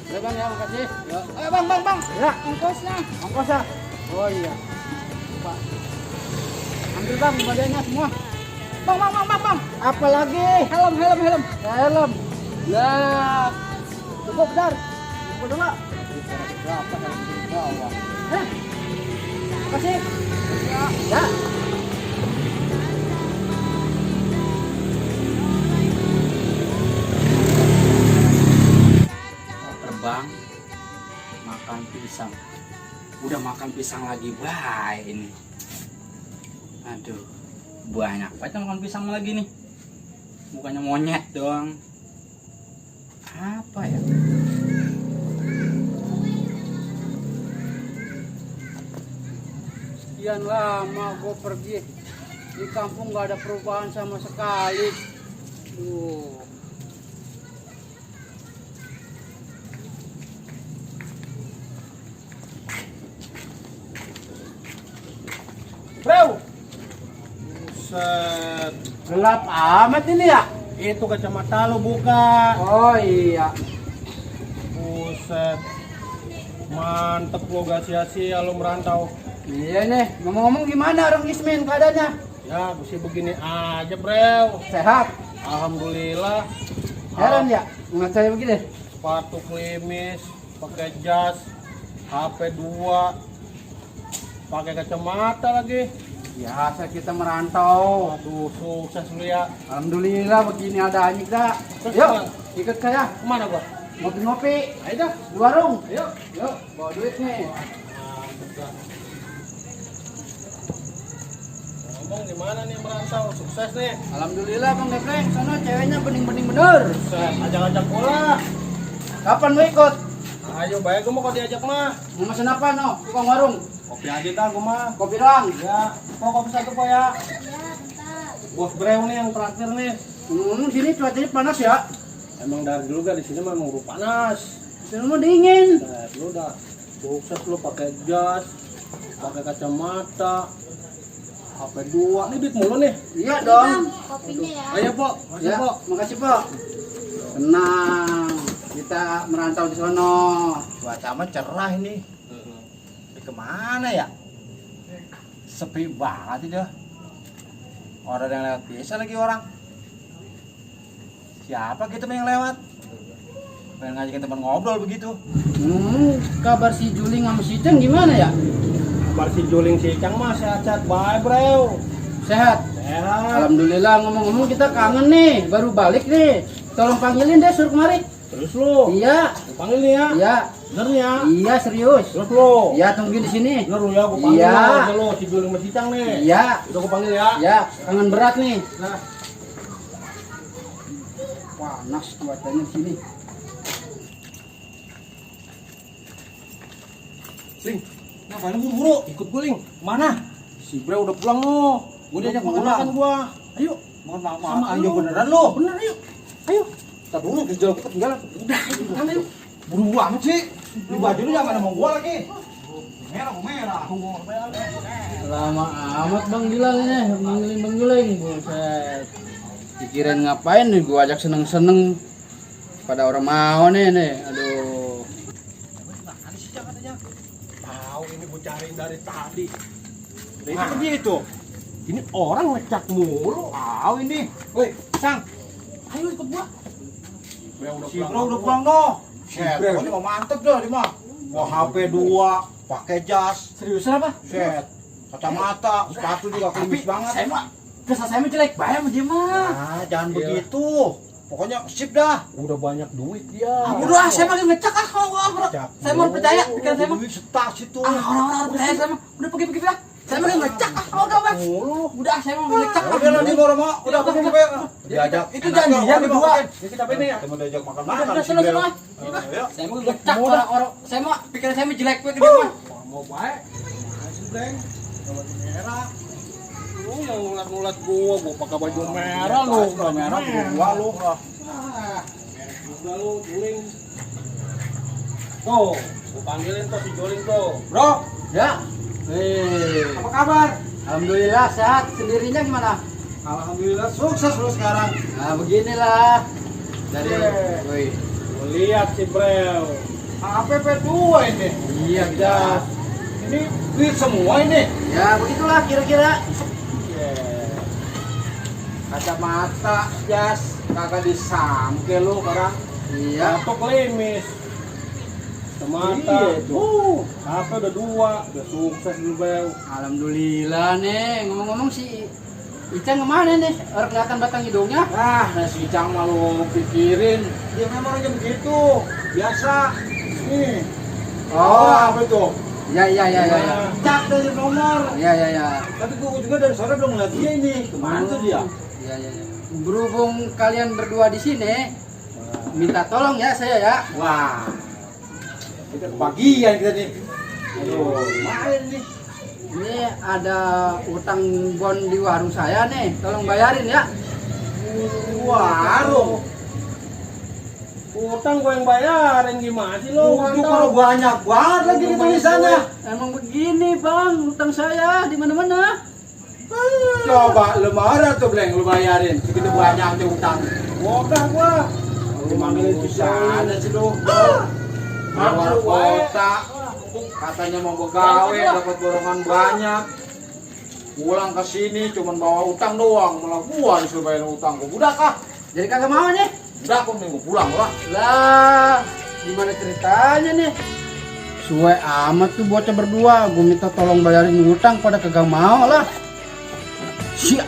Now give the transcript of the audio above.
Ya bang ya, makasih. Ya. Bang. Ya, ongkosnya. Ongkos ya. Oh iya. Pak. Ambil bang, badannya semua. Bang. Apa lagi? Helm. Helm. Ya. Cukup bentar. Tunggu dulu. Berapa helm di bawah? Makasih. Ya. Terbang makan pisang. Udah makan pisang lagi baik ini. Aduh, banyak banget makan pisang lagi nih. Bukannya monyet doang. Apa ya? Sekian lama gue pergi di kampung gak ada perubahan sama sekali. Bro, Buset, gelap amat ini ya? itu kacamata lu buka. Oh iya. Buset, mantep lu, gak sia-sia lu merantau. Iya nih, ngomong-ngomong gimana orang Ismin keadaannya? Ya, mesti begini aja, bro. Sehat? Alhamdulillah. Heran ya, ngeliat saya begini? Sepatu klimis, pakai jas, HP 2, pakai kacamata lagi. Biasa kita merantau. Aduh, sukses lu ya. Alhamdulillah begini ada Anyik dah. Terus Yuk, kemana? ikut saya. Kemana gua? Ngopi-ngopi Ayo dah. di warung. Ayo. Yuk, bawa duit nih. Ngomong gimana nih merantau? Sukses nih. Alhamdulillah Bang Depreng, sana ceweknya bening-bening bener. Buset, ajak-ajak bola. Kapan mau ikut? Ayo, baik gua mau kau diajak mah. Mau mesen apa no? Tukang warung. Kopi aja dah gua mah. Kopi doang. Ya, mau kopi satu po ya. Bos Brew nih yang terakhir nih. Sini cuacanya panas ya. Emang dari dulu gak di sini memang udah panas. Sini mau dingin. Nah, lu udah sukses lu pakai jas, pakai kacamata, HP 2. Ini duit mulu nih. Iya dong. Kopinya ya. Ayo, Po. Makasih, Ya, Po. makasih Pak. Tenang, kita merantau di sono. Cuaca mah cerah ini. Ini kemana ya? Sepi banget ini dah. Orang yang lewat biasa lagi orang. Siapa gitu yang lewat? Pengen ngajakin teman ngobrol begitu. Kabar si Juling sama si Ceng gimana ya? Kabar si Juling si Cang mah sehat-sehat baik, Brew. Sehat. Sehat. Alhamdulillah, ngomong-ngomong kita kangen nih, baru balik nih. Tolong panggilin deh, suruh kemari. Terus lu. Iya, Gua panggil nih ya. iya, Bener nih ya. iya serius. Terus lu. Iya, tungguin di sini. Bener lu ya, gua panggil Iya. lu. Si Juling sama si Cang nih. Iya, Udah gua panggil ya. iya, kangen berat nih. Nah, Panas cuacanya di sini. Ling, ngapain lu buru-buru? ikut gue, Ling. Mana? Si Brew udah pulang lu. Gua diajak Udah makan pulang. gua. Ayo. Makan Sama makan. Ayo lu. beneran lu. Bener, ayo. Ayo. Tak dulu kerja kita ketinggalan. Udah, ayo. Buru-buru amat sih. Di baju lu jangan ada mau gua lagi. Merah. Lama amat Bang Gilang ini, manggilin Bang Gilang. Buset. Pikiran ngapain nih, gua ajak seneng-seneng. Pada orang mau nih. Aduh. Mana sih Cang katanya? Tahu ini gua cariin dari tadi. Nah, itu begitu. Ini orang ngecak mulu. Tahu ini. Woi, Cang. Ayo ikut gua. Si Bro udah pulang doh. Set, ini mah mantep dah dia mah. Bawa HP 2, pakai jas, Seriusan apa? set, kacamata, sepatu juga klimis banget. Saya mah kesan saya mah jelek banget sama dia mah. Nah, jangan Iya. begitu. Pokoknya sip dah. Udah banyak duit dia. Udah, saya mah ngecek kalau gua. Ngecek. Saya mau percaya, pikiran saya mah. Duit setas itu. Orang-orang percaya saya mah. Udah pergi lah. Saya mah ngecek udah Bang. Udah, saya mau ngecek. Udah lah di bawah mah, udah pergi ke diajak. Itu janjian berdua. Ya kita ini ya. Kita mau diajak makan-makan. Udah, si sana Bel. semua. Ayo. Saya mau ngecek orang-orang. Saya mah pikiran saya mah jelek banget ke dia mah. Mau baik. Si Breng. Sama di merah. Lu mau ngulat-ngulat gua pakai baju merah lu. Udah merah gua lu. Juga lu, Juling. Tuh, gua panggilin tuh si Juling tuh. Bro, Ya. apa kabar? Alhamdulillah sehat. Sendirinya gimana? Alhamdulillah sukses lu sekarang. Nah beginilah. Jadi, Weh. woi. Lu lihat si Brel. APP 2 ini. Iya Jas. Ini duit semua ini. Ya begitulah kira-kira. Yeah. Kacamata, jas, kagak disangke lu kadang. Iya. Satu klimis. Kacamata. Iya, tuh. HP udah 2, udah sukses lu Brel. Alhamdulillah nih. Ngomong-ngomong si Icang kemana nih? Orang kelihatan batang hidungnya. Ah, si Cang mah lu pikirin. Dia memang aja begitu. Biasa. Nih. Oh. Apa itu? Ya ya ya ya. Ya. Cak dari nomor. Ya ya ya. Tapi gua juga dari sore belum ngeliat dia ini. Kemana tuh dia? Ya ya ya. Berhubung kalian berdua di sini, minta tolong ya saya ya. Wah. Kita kebagian kita nih. Aduh, main nih. Ini ada utang bon di warung saya nih, tolong bayarin ya. Warung. Utang gue yang bayarin gimana sih lo? Itu kalau banyak banget lagi di tulisannya. Emang begini bang, utang saya di mana-mana. Coba lu marah tuh Bleng, lu bayarin. Segitu banyaknya utang. Wogah gua. Lu manggilin di sana sih lu. Keluar kota. Katanya mau begawe, dapat borongan banyak. Pulang ke sini cuman bawa utang doang, malah gua disuruh bayarin utang. Gua budak ah. Jadi kagak mau nih. Budak kok nih gua pulang lah. Lah, gimana ceritanya nih? Suwe amat tuh bocah berdua, gue minta tolong bayarin utang pada kagak mau lah. Siap.